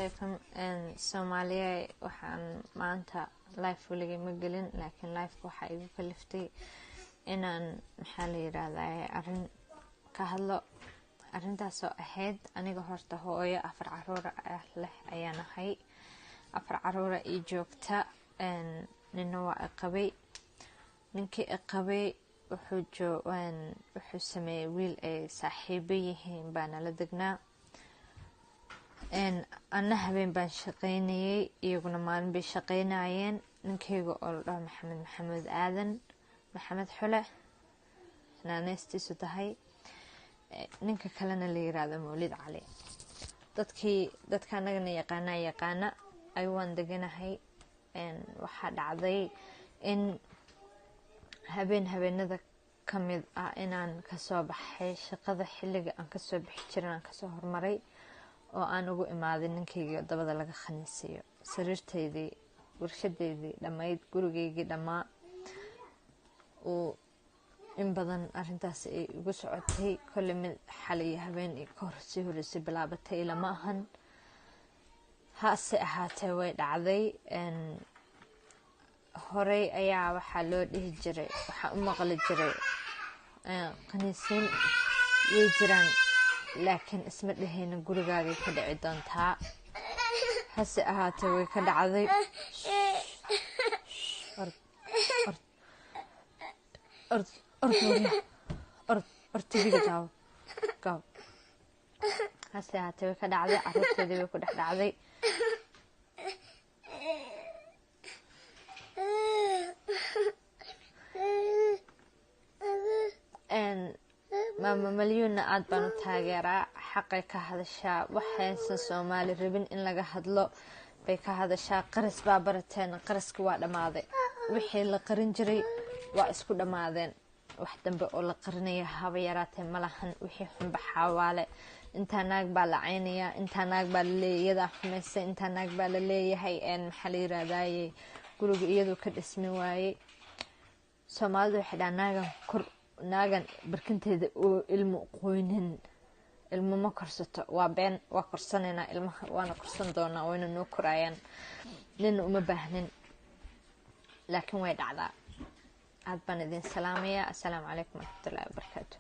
Calaykum Soomaaliya. Waxaan maanta live weligay ma gelin, laakiin liveka waxaa igu kaliftay inaan, maxaa la yiraahdaa, arrin ka hadlo. Arrintaasoo ahayd, aniga horta hooyo afar caruura ah leh ayaan ahay. Afar caruura ii joogta, nina waa iqabay. Ninkii iqabay wuxuu sameeyey wiil ay saaxiibo yihiin baa nala degnaa. Anna habeen baan shaqaynayay, iyaguna maalin bay shaqaynayeen. Ninkayga oo la dhaho Maxamed Maxamuud Aadan Maxamed Xule naaneystiisu tahay, ninka kalena la yiraahdo Mawlid Cali. Dadkii dadka anagana yaqaanaa yaqaana ay waan deganahay. Waxaa dhacday in habeen habeenada ka mid ah inaan kasoo baxay shaqada xilliga aan kasoo bixi jirin, aan kasoo hormaray oo aan ugu imaaday ninkayga dabada laga khaniisiyo, sariirtaydii, warshadeydii dhammayd, gurigeygii dhammaa. Uu in badan arrintaas ay igu socotay. Kolley mid xalay habeen ka hor sii horeysay bilaabatay ilama ahan, hase ahaatee way dhacday. Horey ayaa waxaa loo dhihi jiray, waxaa u maqli jiray khaniisiin way jiraan, laakiin isma dhehayna gurigaagay ka dhici doontaa. Hase ahaatee way ka dhacday. Ord, ord, ord, ord, ord, TV-ga daawo, gaaw. Hase ahaatee way ka dhacday, caruurteedii way ku dhex dhacday. Maama Malyuunna aada baan u taageeraa, xaqay ka hadashaa. Waxaysan Soomaali rabin in laga hadlo bay ka hadashaa. Qaris baa barateen, qaraski waa dhammaaday. Wixii la qarin jiray waa isku dhammaadeen. Wax dambe oo la qarinaya haba yaraatee ma lahan. Wixii xunba xaawaale. Intaa naag baa la caynayaa, intaa naag baa laleeyahy iyadaa xumaysay, intaa naag baa la leeyahay, maxaa la yiraahdaye, guriga iyadoo ka dhismi waayey. Soomaalidu waxay dhaha naagan kor naagan barkinteeda oo ilmo qoynin ilmo ma korsato. Waa been. Waa korsanaynaa ilmaha, waana korsan doonaa, wayna noo koraayaan, nina uma baahnin, laakiin way dhacdaa. Aad baan idin salaamayaa. Assalaamu calaykum waraxmatullahi wabarakaatu.